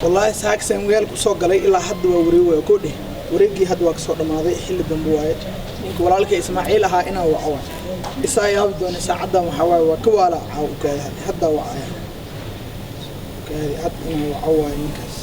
Wallaahi saaksan magaalka usoo galay ilaa hadda waa wareeg waay koo dheh. Wareegii hadda waa kasoo dhammaaday, xilli dambe waaye. Ninka walaalka Ismaaciil ahaa inaa waco waay, isaa yaabi doona saacaddan. Waxaa waaye waa ka waala caaw ukaadi hadda wacaya ukaadi hadda inaa waco waaye ninkaas.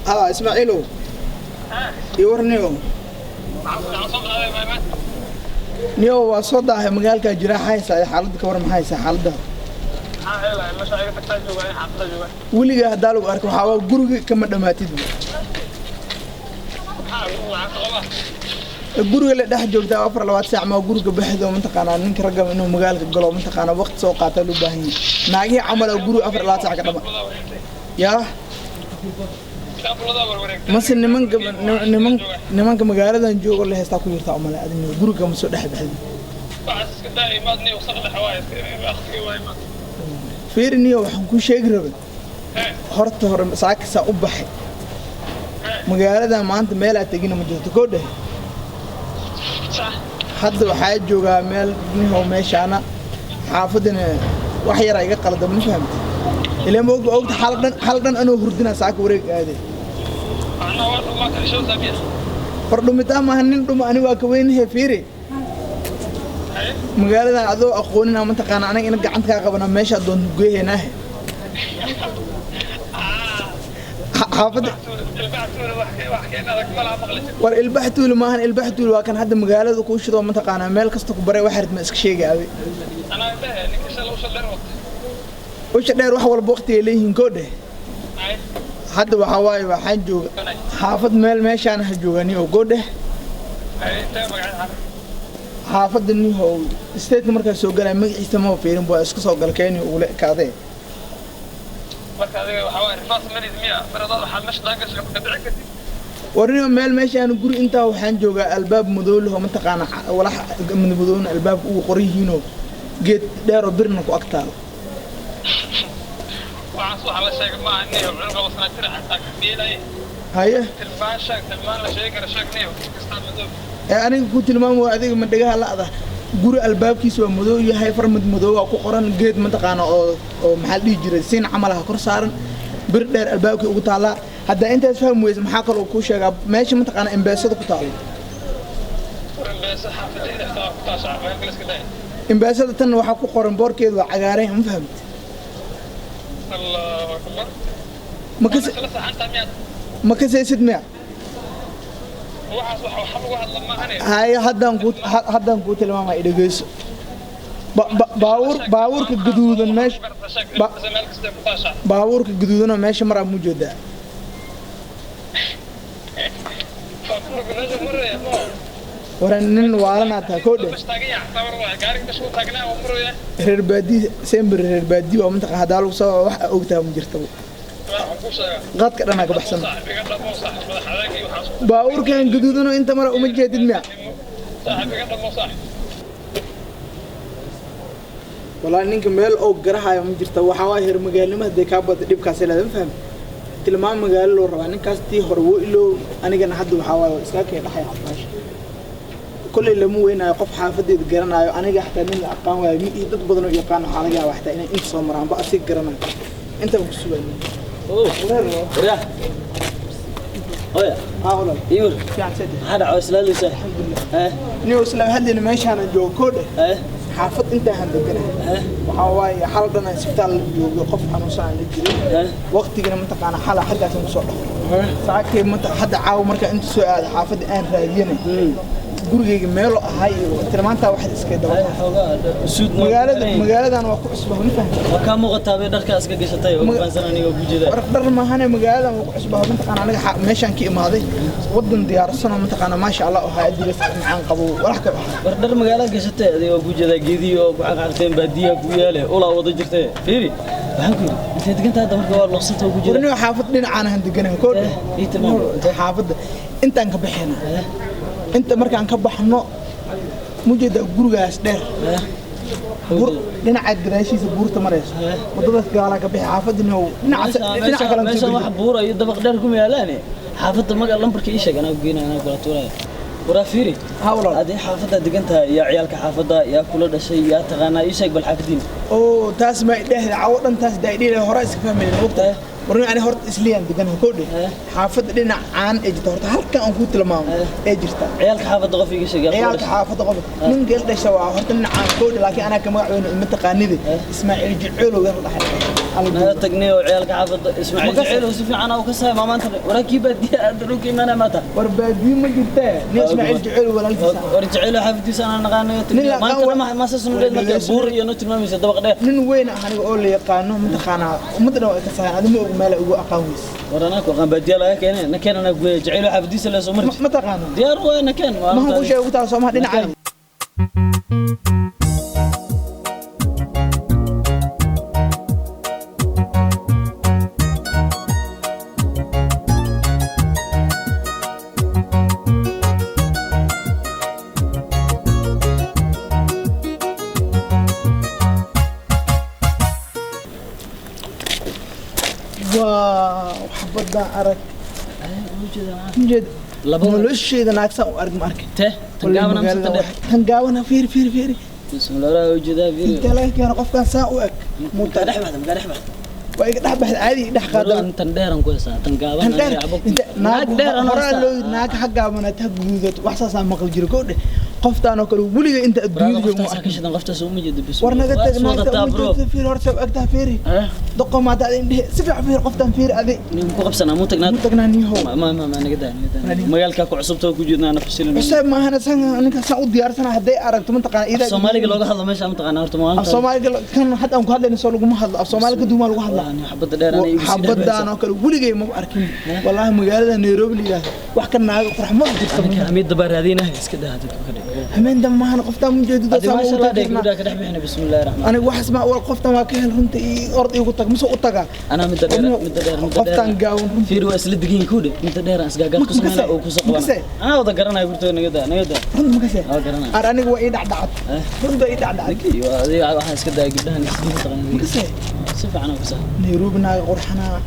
Haa Ismaaciilow, iyo warniyo niyo waa soo daahay, magaalkaa jira haysa xaaladda ka war, maxaa haysaa xaaladda? Weligaa haddaa lagu arko waxaa waa guriga kama dhammaatid, guriga la dhex joogtaa 24 saac. Maa guriga baxdo mataqaanaa? Ninka ragga inuu magaalka galo mataqaanaa waqti soo qaataa loo baahan yahay. Naagihii camal oo guriga 24 saac ka dhama yaa mase nimanka niman nimanka magaaladan joogo la heystaa ku jirtaa umale adina guriga kama soo dhex baxdi. Fiiri niyo, waxaan kuu sheegi rabay horta hore saakasaa u baxay magaalada maanta, meelaa tegina ma jirto koo dheh. Hadda waxaa joogaa meel nihow meeshaana xaafadana wax yaraa iga qaldan, ma fahamtay? Ilaa ma og ogta xal dhan xal dhan anoo hurdina saaka wareeg aaday. War dhumitaa maaha, nin dhuma ani waa ka weynahe. Fiiri, magaaladan adoo aqoonina mataqaana aniga ina gacanta kaa qabana meeshaa doonto geeheynaahe xaafadda. War ilbax tuuli maahan, ilbax tuuli waa kan hadda magaalada kuu shido mataqaanaa meel kasta ku baray. Waxarid ma iska sheegi adi usha dheer, wax walba waqtigay leeyihiin koo dheh. Hadda waxaa waaye waxaan jooga xaafad meel meeshaan ha jooga nihow koo dheh. Xaafadda nihow stateka markaa soo galaya magaciisa maba fiirin, waa iska soo gala keeni ugula ekaadee. War nihow meel meeshaan guri intaa waxaan joogaa albaab madow leh oo mataqaana walax madowna albaabka ugu qoran yihiinoo geed dheer oo birna ku ag taalo. Haye ee aniga ku tilmaam waa adiga ma dhagaha la'da. Guri albaabkiisa waa madow yahay, far mid madow waa ku qoran, geed mataqaana oo oo maxaa la dhihi jiray siin camal ah kor saaran, bir dheer albaabkii ugu taallaa. Haddaa intaas fahmi weysa maxaa kaloo kuu sheegaa? Meesha mataqaana embeesada ku taalo, embeesada tan waxaa ku qoran boorkeedu waa cagaaran, ma fahamti? Ma kasaysid miya? Haye haddaan kuu haddaan kuu tilmaamaya, dhegeyso. Baabuur baabuurka gaduudan meesha baabuurka gaduudanoo meesha maraa mu jeedaa? Wara nin waalanaa tahay koo dheh. Reer baadi sembir, reer baadi waa mataqaan haddaa lagu soo wax ogtaha ma jirtaba, qadka dhanaa ka baxsan. Baabuurkan gaduudanoo inta mara uma jeedid miya? Wallaahi ninka meel oo garahayo ma jirta. Waxaa waay heer magaalnimo hadday kaa bada dhibkaas leedahay, ma fahmi? Tilmaam magaalo loo rabaa. Ninkaas tii hore wuu iloow, anigana hadda waxaa waaye waa iska kay dhaxay meesha. Kolley lama weynaayo qof xaafadeeda garanaayo, aniga xataa nin la aqaan waayo mi dad badan oo yaqaan. Waxaa laga yaabaa xataa inay inta soo maraan ba asiga garanayo intaan ku sugayo. Waryaa. Hooya. Haa walaal. Iwar. Fiican saddex. Maxaa dhaco islaalaysaa? Alxamdulilah. Eh? Niyow isla hadlayna meeshaan joogo koo dheh. Eh? Xaafad intaan deganahay. Eh? Waxaa waaye xal dhan aan isbitaal joogo, qof xanuunsan aan la jirin. Eh? Waqtigana mataqaana xala xaggaasan kusoo dhaqay saakay mata. Hadda caawa markaa inta soo aada xaafadda aan raadiyana gurigayga meelo ahay iyo tilmaantaa waxaad iska daba. Suud magaalada magaaladan waa ku cusbah, ma fahamtay? Waa kaa muuqataa bay dharka iska gashatay oo fahansan aniga ku jeeda. War dhar maahane, magaaladan waa ku cusbah mataqaana. Aniga meeshaan ka imaaday wadan diyaarsanoo mataqaana maasha Allah oo hay'addiga macaan qabo walax ka baxay. War dhar magaalada gashatay adiga ku jeeda, geediyo oo ku xaqxaqteen baadiyaha ku yaale ulaa wada jirtay. Fiiri, waxaan ku yidhi intee degantaa hadda marka waa loqsanta ku jeeda? Warniyo xaafad dhinacaan aan deganahay koo dheh. Ii tilmaam. Xaafadda intaan ka baxayna inta markaan ka baxno mujeeda gurigaas dheer. Dhinaca gadaashiisa buurta marayso, wadadaas gaalaa ka bixi xaafadina dhinaca dhinaca kale. Meesha wax buura iyo dabaq dheer kuma yaalaane. Xaafadda magac lambarka ii sheeg, anaa ku geynaya, anaa kula tuuraya. Waraa fiiri. Ha walaal. Adii xaafadda degan tahay, yaa ciyaalka xaafadda yaa kula dhashay, yaa taqaanaa? Ii sheeg bal xaafadiina. Oo taas ma idhehda cawo dhan, taas daa idhihi hore iska fahmayna ogtahay. Warni ani horta isliyaan deganahay kowdhe. Xaafadda dhinacaan ee jirta horta halkan aan ku tilmaamo ee jirta. Ciyaalka xaafadda qof iiga sheeg, yaa kula ciyaalka dhashay? Xaafadda qof nin geel dhasha waa horta dhinacaan kowdhe, laakiin anaa ka magac weyno ima taqaanide. Ismaaciil Jiceelow yar la dhaxay. Naga tagnay oo ciyaalka xaafadda Ismaaciil Jaceyl si fiican u ka sahay maamaanta. Waraa kii baadiya aad dhulka imaanaya maanta. War baadiyo ma jirtee, nin Ismaaciil Jiceelow walaalkiisa. War Jaceyl xaafadiisa anaa naqaanayo. Nin la maanta ma saas noo leed marka buur iyo noo tilmaamaysa dabaq dheer. Nin weyn ah aniga oo la yaqaano mataqaanaa, ummadda dhan waa ka sahayan. Adi ma og meel ay ugu aqaan weyse. War anaa ku aqaan, baadiya laga keenay, na keen, anaa guya Jaceyl xaafadiisa la soo mari. Ma taqaano? Diyaar waa, na keen. Maxaan kuu sheegay ugu taala soomaha dhinaca. Waaw, xabadaan arag ujeed. Nolosheeda naagsan u arag ma arkin. Te tan gaaban amse tan dheer? Tan gaabana. Fiiri fiiri fiiri. Bismillah, waraa ujeedaa, fiiri. Intee laga keeno qofkan saa u eg? Muta dhex baxda, magaa dhex baxda. Waa iga dhex baxda, caadi i dhex qaada. Tan dheeran ku heesaa, tan gaaban. Tan dheer inta naag dheer anoo horaa loo yidhi naag ha gaabanaata ha guduudato, wax saasaa maqli jiro kowdhe. Qoftaan oo kale weliga inta adduunyada joogo ma qoftaas ka arkin. Shidan qoftaas uma jeedo bis. War naga tag, naagta uma jeedo. Fiir horta u egtaa, fiiri. Doqo maanta adi indhehe si fiican fiir, qoftaan fiiri adi. Nin ku qabsanaa muu tagnaa? Mu tagnaa niihow. Ma naga daa, naga daa, magaalka ku cusubta ku jeednaa na fasilin. Cusub maahana, san ninka saan u diyaarsana hadday aragto mataqaana ida. Soomaaliga looga hadlo meesha mataqaana horta af maalinta Soomaaliga kan hadda aan ku hadlayno soo laguma hadlo af Soomaaliga, duumaa lagu hadlaa. Xabadda dheer anay igu sii Xabadaan oo kale weligay ma arkin wallaahi. Magaalada Nairobi la yidhaahdo wax ka naaga qurux ma jirto. Hamid baa raadinahay, iska daa dadka ka dhig. Hameen dambe maahana, qoftaan ma jeedo. Adi maasha Allah dhig, gabadha ka dhex bixina, bismillaahir raxmaan. Aniga waxaas ma war, qoftaan waa ka hel runta, ii ord iigu tag mise u tagaa. Anaa midda dheer, midda dheer, midda dheer. Qoftaan gaawan runta. Fiir, waa isla degan ku dhe, midda dheer aan isgaagaad ku sameynaa oo ku soo Ma qabana. kasay? Anaa wada garanaya gurtooda, naga daa, naga daa. Runta ma kasee? Waa garanaya. Ar aniga waa ii dhacdhacad. Runta ii dhacdhacad. Ninkii waa adiga, waxaan iska daaya gabdhahan isla Ma taqaanaa. kasee? Si fiican oo kasaa. Nairobi naaga qurxanaa.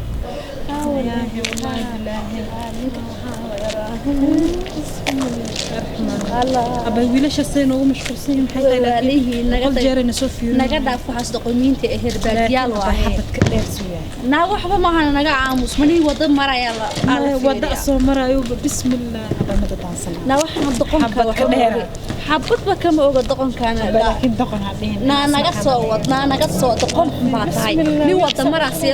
Aba wiilasha say noogu mashquulsan yihiin maxay tahay? Laakiin Walaalihii naga boqol jeer ayna soo fiirin. Naga dhaaf waxaas doqomiinta ee herbaadiyaal waaye. Xabadka dheer suyaa. Naa waxba maahan, naga aamus manii wada maraya la aa la wada fiiriyaa. Soo marayo bismillah, aba mada daansan. Naa waxaan doqonka Xabadka waxba dheer. oge. Xabadba kama oga doqonkaana. Laakiin doqon ha dhihin. Naa naga soo wad, naa naga soo doqon baa tahay. Bismillah. Nin wada maraasi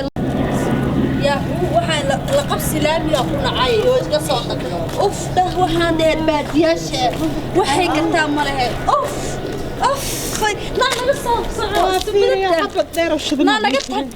yaa waxaa la qabsi laamiga ku nacay oo iska soo tag. Uf dhah, waxaan dheer baadiyaasha waxay gartaa ma lehe. Uf uf, naa naga soo soco. Xabad dheer oo shidan. Naa naga tag,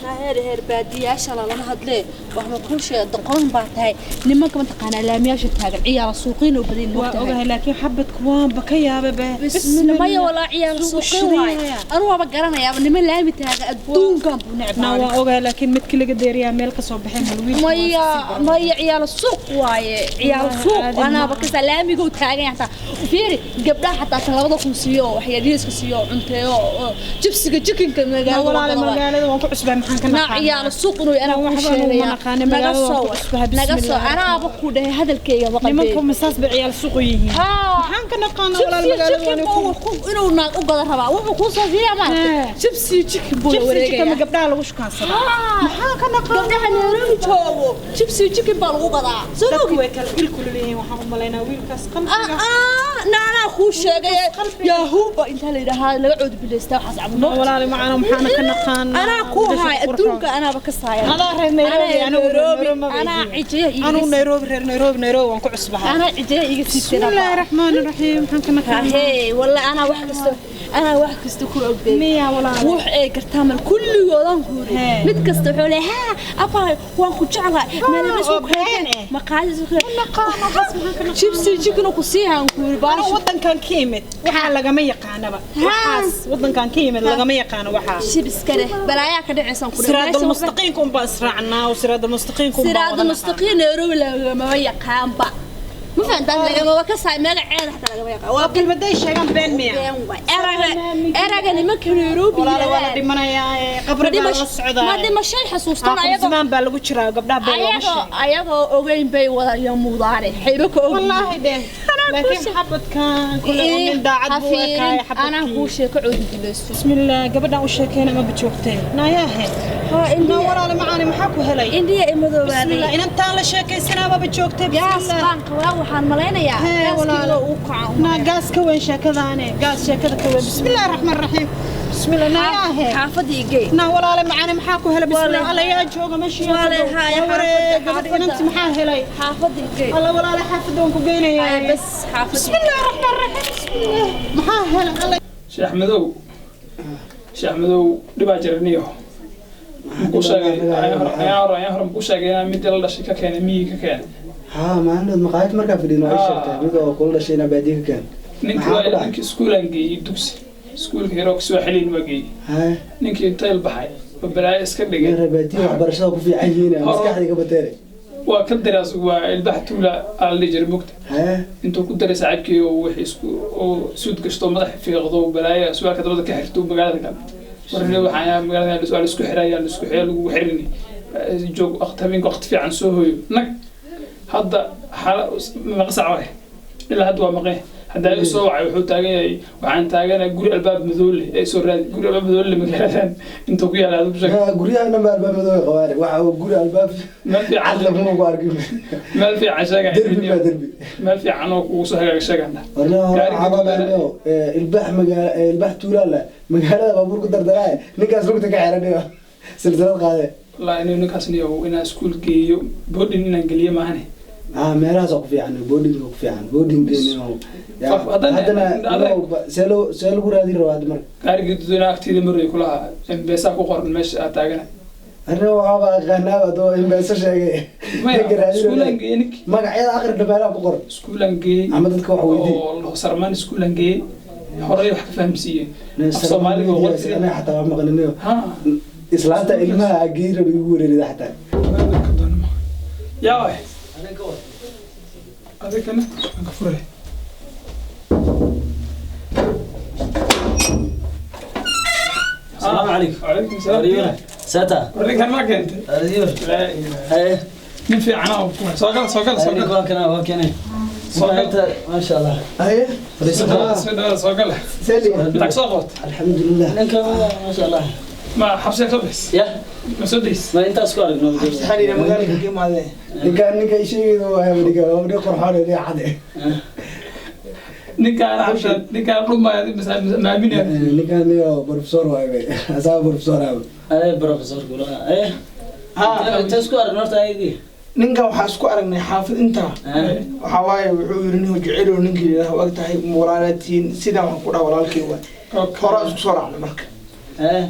naa heer heer baadiyaasha lalama hadlee. Wax ma kuu sheega, doqon baa tahay. Nimanka mataqaanaa laamiyaasha taagan ciyaala suuqiin oo badan waa moogtahay. Ogahay, laakiin xabadku waanba ka yaabay be. Bismillah, maya walaa ciyaal Suuq suuqin waaye. shidanaya. Anu waaba garanayaaba niman laami taagan adduunkan buu naa necbaa. Waa ogahay, laakiin midkii laga deeriyaa meel ka soo baxay hal wiil. Maya maya, ciyaal suuq waaye, ciyaal Wallaahi suuq. caadi anaaba maaha. Kasa laamiga u taagan yahay xataa fiiri gabdhaha xataa tan 2000 siiyo oo waxyaalihiiska siiyo oo cunteeyo oo jibsiga jikinka magaalada walaale waa gada waaye. Magaalada waan ku cusbaa, maxaan ka naa naqaanaa? Ciyaal suuq inuu anaa ku Waxba anugu ma sheegaya naqaana, naga magaalada waan soo ku cusbahay, naga soo bismillah. Anaaba ku dhahay hadalkayga nimanku maqalbeen. Masaas bay ciyaal suuq u yihiin? Maxaan ka naqaanaa walaal, magaalada waan ku inuu naag u gada rabaa wuxuu kuu soo siiyaa maaragtay. Jibsi jikin buu la jibsi jika ma wareegaya. Gabdhaha lagu shukaansadaa, maxaan ka naqaanaa? Gabdhaha Nairobi joogo jibsi jikin baa lagu gadaa soo dadku ogi. Way kala ilkulu leeyihiin, waxaan u malaynaa wiilkaas qalbiga. Naanaa kuu sheegay, yahuuba intaa la yidhaahaa laga coodbilaystaa waxaas cabno. Walaali macana, maxaana ka naqaanaa? Anaa kuu haay adduunka anaaba ka saaya. Adaa reer Nairobi, anigu Nairobi ma anaa cijeya iiga anuu Nairobi, reer Nairobi, Nairobi waan ku cusbahay. Anaa cijeya iiga siisay. Bismillaahi raxmaani raxiim, maxaan ka naqaanaa? Hee wallahi, anaa wax kasta, anaa wax kasta ku ogday. Miya walaal? Wax ay gartaa mal kulligoodan kuuri. Hee. Mid kasta wuxuu leeyahay haa abaa waan ku jeclahay meel isku oo been keenay eh. Maqaayad isku keenay Naqaano waxaas, maxaan ka naqaanaa? Jibsi chicken ku sii haan kuuri anuu baash. Wadankan ka yimid waxaa lagama yaqaanaba waxaas, wadankan ka yimid lagama yaqaano waxaa. Shib iska leh balaayaa ka dhacaysan ku siraadul mustaqiimka unbaa israacnaa oo siraadul mustaqiimka unbaa siraadul mustaqiim Nairobi lagama yaqaanba. Ma fahantaa lagama ka saay magaceeda xataa lagama yaqaan. Waa kelmaday sheegan been miya? Been waay. Eraga nimanka Nairobi walaala waa la dhimanayaa, qabri baa la socdaa. Ma dhimashay xasuustaan ayagoo zamaan baa lagu jiraa gabdhaha been looma sheego. Ayagoo ogeyn bay wada iyo muudaane xayba ka og. Wallaahi dheh, laakiin xabadkan kule nin daacad buu ekaay xabadkii. Anaa kuu sheeko coodi dilayso. Bismillah, gabadhan u sheekeyna ma joogtee naayaahe? Haa. Naa walaale macaani, maxaa ku helay? Indiya i madoobaaday. Bismillah, inantaan la sheekaysanaa maba joogtee. Gaas bismillah baan qabaa, waxaan malaynayaa Hee, gaaskii walaalo. uu kaco. Naa gaas ka weyn sheekadaane, gaas sheekada ka weyn. Bismillahi raxmaan raxiim, bismillah, naayaahe? Xaafadii igey. Naa walaale macaani, maxaa ku helay? Bismillah, alla yaa jooga meesha? Wale, haya, waree gabadh xaafadda. Inanti maxaa helay? Xaafadii igey. Alla walaale, xaafadda waan ku geynayaa. Haya, bas xaafadii. Bismillahi raxmaan raxiim, bismillah, maxaa helay alla? Sheekh Madow, Sheekh Madow, dhibaa jiraniyo ku sheegay ayaan hore ku sheegay inaan mid la dhashay ka keenay miyiga ka keenay. Haa, maalin maqaayad markaa fadhino ay sheegtay mid oo kula dhashay inaa baadiye ka keen. Ninkii Maxaa ku waa dhacay? Ninkii iskuulaan geeyey, dugsi iskuulka yaroo Kiswaaxiliin waa geeyey. Haa. Ninkii intayl baxay oo balaayo iska dhigay. Reer baadiye waxbarashada ku fiican yihiin, maskaxda ka bateere. Waa ka daraas, waa ilbax tuula aa la dhihi jiray mugta. Haa. Intuu ku daray saaxiibkii oo wixii isku oo suud gashto, madax fiiqdo, balaayo suwaalka dabada ka xirto magaalada kale. Warne waxaan yaa magaalada waa la isku xiraya, la isku xiray, lagu xirini joog waqti habeenka waqti fiican soo hooyo nag. Hadda xala meeqa saac waay? Ilaa hadda waa maqee. Hadda ay soo wacay, wuxuu taagan yahay, waxaan taaganahay guri albaab madow leh ee soo raadi. Guri albaab madow leh magaaladan intuu ku yaala adigu sheeg. Guryaha dhan baa albaab madow ay qabaan, waxa uu guri albaab meel fiican cad laguma ku arkin. Meel fiican sheega. Derbi baa derbi. Meel fiican oo kugu soo hagaaga sheegana. Warna hore Gaariga cabanaayo ilbax magaala, ilbax tuulaala magaalada baabuur ku dardaraay, ninkaas lugta ka xeran silsilad qaade. Wallaahi inuu ninkaas niyo inaan iskuul geeyo, boarding inaan geliyo maahane. Ah, meelahaas oo ku fiican boarding, ku fiican boarding geeyo. Haddana see lagu raadin rabaa hadda marka? Gaariga dadweynaha agteeda maroy kulaha, M-Pesa ku qoran meesha aad taagana. Arrin waxaaba aqaanaaba adoo M-Pesa sheegay. Maya, Ninka raadin iskuulaan geeyey ninkii. Magacyada akhri meelaha ku qoran. Iskuulaan geeyey. Ama dadka wax weydii. Oo la Sarmaan iskuulaan geeyey, horey wax ka fahamsiiyey af Soomaaliga oo qori jiray. Anaga xataa waa maqlinayo. Ha. Islaanta ilmaha geyn raba igu wareerida xataa. Yaa waay adigana aan ka furay. السلام عليكم. وعليكم السلام. ساتا. Warninkan ma keentay? أريور. Laa ilaaha. هاي. Nin fiican oo ku soo gal, soo gal, soo gal. waa kana, waa kana. ما شاء الله. Haye. فريسة. Soo dhawaada, soo gal. Sali. Tag soo qabata. Alxamdulilah. ninka ما شاء الله. Ma xabsiga soo bixis? يا Ma soo days? ما انت اسكو aragno. Xariira magaalada ka imaadeen. Ninkaan ninka isheegayda waa ninka waa nin qurxoon ee cad. Ninkaan xabshan, ninkaan dhumaya maaminaya. Ninkaan iyo professor waay bay asaga professor ah. اي بروفيسور kula اي. Ha. انت اسكو aragno horta ayagii. Ninkan waxaa isku aragnay xaafid intaa. Waxaa waaye wuxuu yidhi nin jecel oo ninkii yidhaah og tahay walaalaatiin sidaan waxaan ku dhaha walaalkii waay. Horaa isku soo raacnay marka. ايه.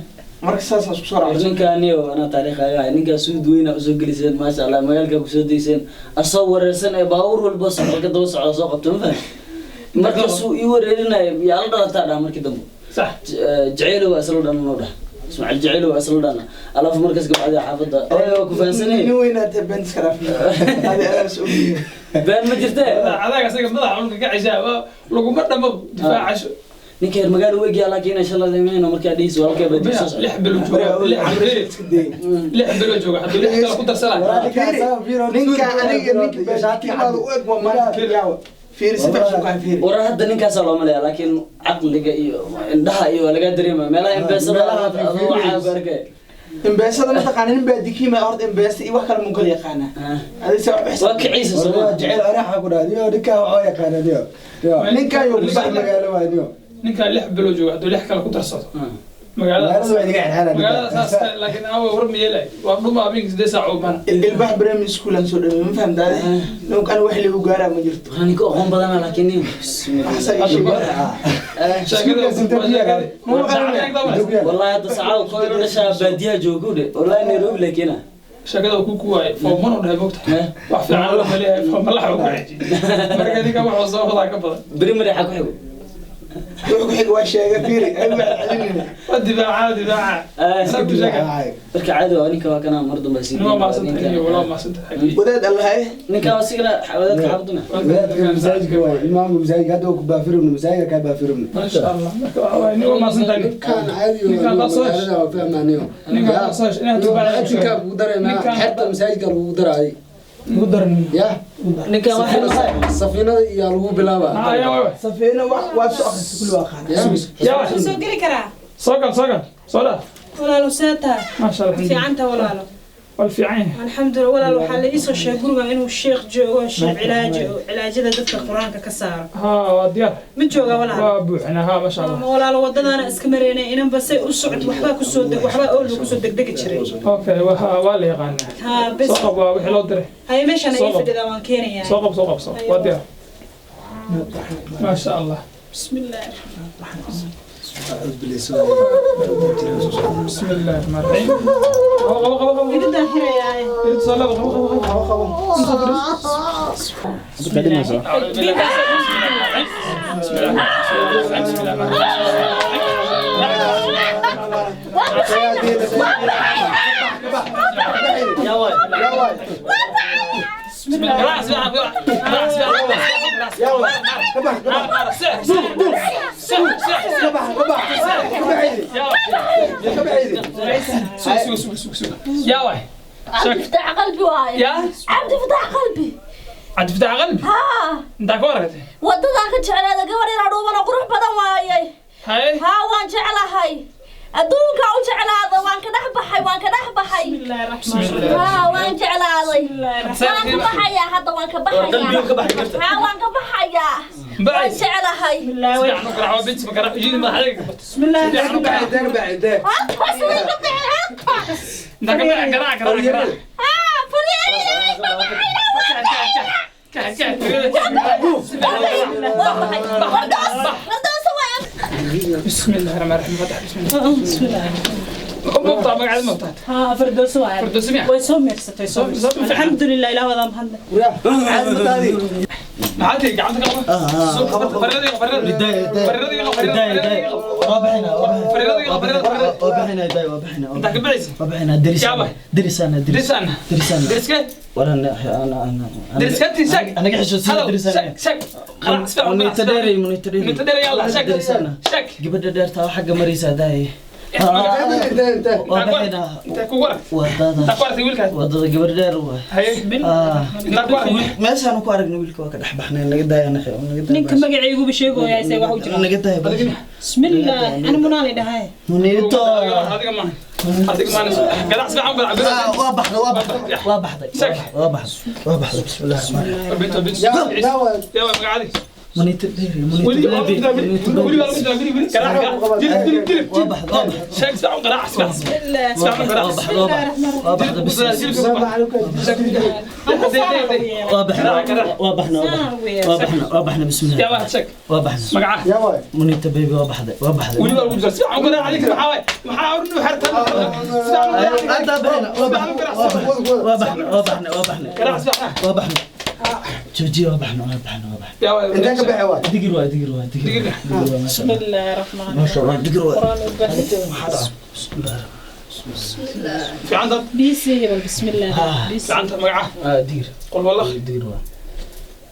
Marka saasaan isku soo raacnay. Ninkaaniyo anaa taariikh aga ahay, ninkaa suud weyna usoo geliseen, maasha Allah, magaalkaa kusoo dayseen asoo wareersan ee baabuur walba socda ka daba socda soo qabto, ma fahan? Markaasuu ii wareerinayo yaa la dhalataa dhaha markii dambe. Sax. Jaceylo waa isla dhan noo dhah, Ismaaciil Jaceylo waa isla dhana alaaf markaas gabcadii xaafadda oy waa ku fahansanay. Nin weynaa tahay, been iska dhaaf. Adi adaas ogyihiin. Been ma jirtee. Cadaga asaga madaxa dhulka ka ceshaa waa laguma dhamo difaacasho. Ninka reer magaalo weegyaa, laakiin insha Allah imayno markaa dhihiis walaalkay baa dib soo socda. 6 bilo jooga, 6 bilo jooga, hadduu 6 kale ku darsanaayo. Ninka aniga ninka baashikiimaada u eg waa maalinta yaawa. Fiiri si fiican kaa fiiri. Warar hadda ninkaasaa loo malaya, laakiin caqliga iyo indhaha iyo waa lagaa dareemaya meelaha M-Pesada adoo waxaa ku arkay. M-Pesada ma taqaana, nin baa dikiima horta M-Pesa iyo wax kale mun kala yaqaanaa. Adi se wax waa kiciisa soo Warna jecel anaxa ku dhahay niyo ninkaan waxaa yaqaana niyo. Ninkaan iyo ilbax magaalo waa niyo. Ninkaan 6 bilo jooga, hadduu 6 kale ku darsado magaalada Magaalada waa inaga xirxiraan. Magaalada saas kale, laakiin awa war ma yeelay, waa dhuma habeenkii 8 saac oo bana. Ilbax primary school aan soo dhamay, ma fahamtaade? Ninkan wax lagu gaaraa ma jirto. Waxaa ninka aqoon badana laakiin nin bismillah. Axsan iyo Wallahi hadda saacada koo inu dhashaa baadiyaha joogo dhe, wallahi Nairobi laakiina. Sheekada uu ku kuwaayay form one u dhahay mogta wax fiican loo maleeyahay, form malax uu ku xejiyay marka ninka wuxuu soo wadaa ka badan. Primary xaa ku xigo. Wuxuu ku xiga waa sheega fiiri ay celcelinina. Waa difaaca difaaca. Sabtu sheega. Marka caadi waa ninka waa kana mar dambe sii. Waa maasantahay, waa maasantahay. Wadaad allahay. Ninka waa sigana wadaadka xabduna. Wadaadka masaajidka waay, imaamka masaajidka hadda waa ku baafirubna, masaajidka kaa baafirubna. Masha Allah. Marka waxa waaye nin waa maasantahay. Ninkaan caadi oo Ninkaan baa soo magaalada waa fahmaaniyo. Ninkaan baa soo inaad difaaca. Ajinkaa kugu dareynaa, Ninkaan- xerta masaajidka lagu daraayay. Ugu daran. Ya, Ninka waxa safiinada iyo lagu bilaabaa. Ah, yaa waay. Safiina wax waa soo akhrisay kulli waa qaana. Ya, Yaa waay. Soo geli karaa. Soo gal, soo gal. Soo dhaaf. Walaalo seeta. Masha Allah. Fiicanta walaalo. Wal fiican yahay. Alxamdulillah walaalo, waxaa la iisoo sheegay guriga inuu sheekh joogo, sheekh cilaaji oo cilaajada dadka qur-aanka ka saaro. Ha, waa diyaar. Ma jooga walaalo? Waa buuxinaa, ha, masha Allah. Walaalo, wadadaana iska mareynay inanba say u socod waxbaa kusoo deg waxbaa oolba kusoo degdegi jiray. Okay, waa la yaqaanaa. Ha bes. Soo qab, waa wixii loo diray. Haye, meeshaan Soo ii qab. fadhidaa, waan keenayaa. Soo qab, soo qab, soo. Waa diyaar. Masha Allah. Bismillaah. بسم الله الرحمن الرحيم. قبل قبل قبل. Iga daahirayaa. قبل قبل قبل قبل. بسم الله بسم الله بسم الله. yaa waay. Yaa waay. بسم الله. راس راس راس. Yaa waay. Ka bax, ka bax. سح سح. Ka bax, ka bax. Ka baxaydi. Ka baxaydi. سوق سوق سوق سوق سوق. يا واي. عبد فتح قلبي واي. يا عبد فتح قلبي. عبد فتح قلبي. ها. انت كورك. Wadadaan ka jeclaada gabar inaa dhuuban oo qurux badan waayay. هاي. Haa, waan jeclahay, adduunka u jeclaada, waan ka dhex baxay, waan ka dhex baxay. Bismillaahi بسم raxmaan. الله. Haa, waan jeclaaday, waan ka baxayaa hadda, waan ka Qalbiga ka baxayaa. baxay karta. Haa, waan ka baxayaa, waan بعد. jeclahay. سمع نقرا بنت بقرا يجي ما حدا. Bismillaahi. Ka baxay, ka baxay. Halkaas way ka bixin halkaas. انت قرا قرا قرا قرا. Haa, fariin ma baxayna, waan baxaynaa. كح كح. Waan baxay, wardaas wardaas waa. بسم الله الرحمن الرحيم. فتح بسم الله. Bismillaah. مقطع مقعد مقطع. Haa, firdawso waay. فردوس miya? Way soo meersatay, soo meersatay. Alxamdulilah, ilaah wadaa mahadle. Caadi mataadi. عادي قعدت قبل فريدي فريدي فريدي فريدي Waa bixinaa, waa فريدي فريدي. waa bixinaa, daay waa bixinaa. انت كبعيس. Waa bixinaa deris. Yaaba. Derisana deris. درسان. Derisana. درسك. Waran ana ana. درسك شك. Anaga xishoodsiin هلا derisana. شك شك خلاص. Munita dheerey, munita dheerey. Munita dheerey, yalla, shak. Derisana. شك. Gabadha dheertaa waxa xagga maraysaa daay. intee intee? Waa bixinaa. انت كورك. Wadada. انت كورك ويلك. Wadada gabadh dheer waay. هاي. Ah. انت كورك. Meeshaan ku aragnay wiilka waa ka dhex baxnay, naga daaya naga daaya. Ninka magacayguba sheegoyaa isay wax u jira. Naga daaya. Bismillaah, ana munaali dhahay. Munito. هذيك ما هذيك ما قلع سبعة قلع. Waa baxday, waa baxday, waa baxday. Shak. Waa baxday, waa baxday. Bismillaah rahmaan rahiim. بنت بنت. Yaa yaa waay. يا مقعدي. Munita dheerey, munita ولي baby, munita baby. ولي ولي ولي قلع قلع دلب دلب دلب. Waa baxday, waa baxday. شك سبعة قلع سبعة سبعة قلع. Waa baxday, waa baxday, waa baxday. Bismillaah. Waa baxnay, waa baxnay, waa baxnay, waa baxnay. يا Bismillaah. واحد شك. Waa baxnay. مقعد. Yaa waay. Munita baby waa baxday, waa baxday. ولي بقى وجر سبعة قلع عليك محاوي محاور انه حرت Hadda bixina, waa baxnay, waa baxnay, waa baxnay, waa baxnay. قلع سبعة. Waa baxnay. Joojiye, waa baxnay, waa baxnay, waa baxnay. يا واحد. Intee ka baxay waay? Digir waay, digir waay, digir Digir. waay. Digir waay, maasha Allah. Bismillaahi raxmaan. Maasha Allah, digir waay. Quraan u baahan. Bismillaah. في عندك. Biisi hebel, bismillaah. في عندك مقعد. Ah, digir. قل والله. Digir waay.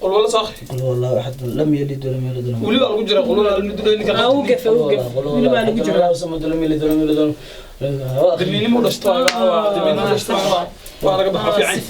قل والله صاخي. قل هو الله أحد لم يلد ولم يولد ولم ولي بقى وجر قل والله المدن Aa, u gafe, u gafe. Weli baa lagu jiraa. الله صمد لم يلد ولم يولد ولم دميني مو دشتوا دميني مو دشتوا waa laga baxaa fiican.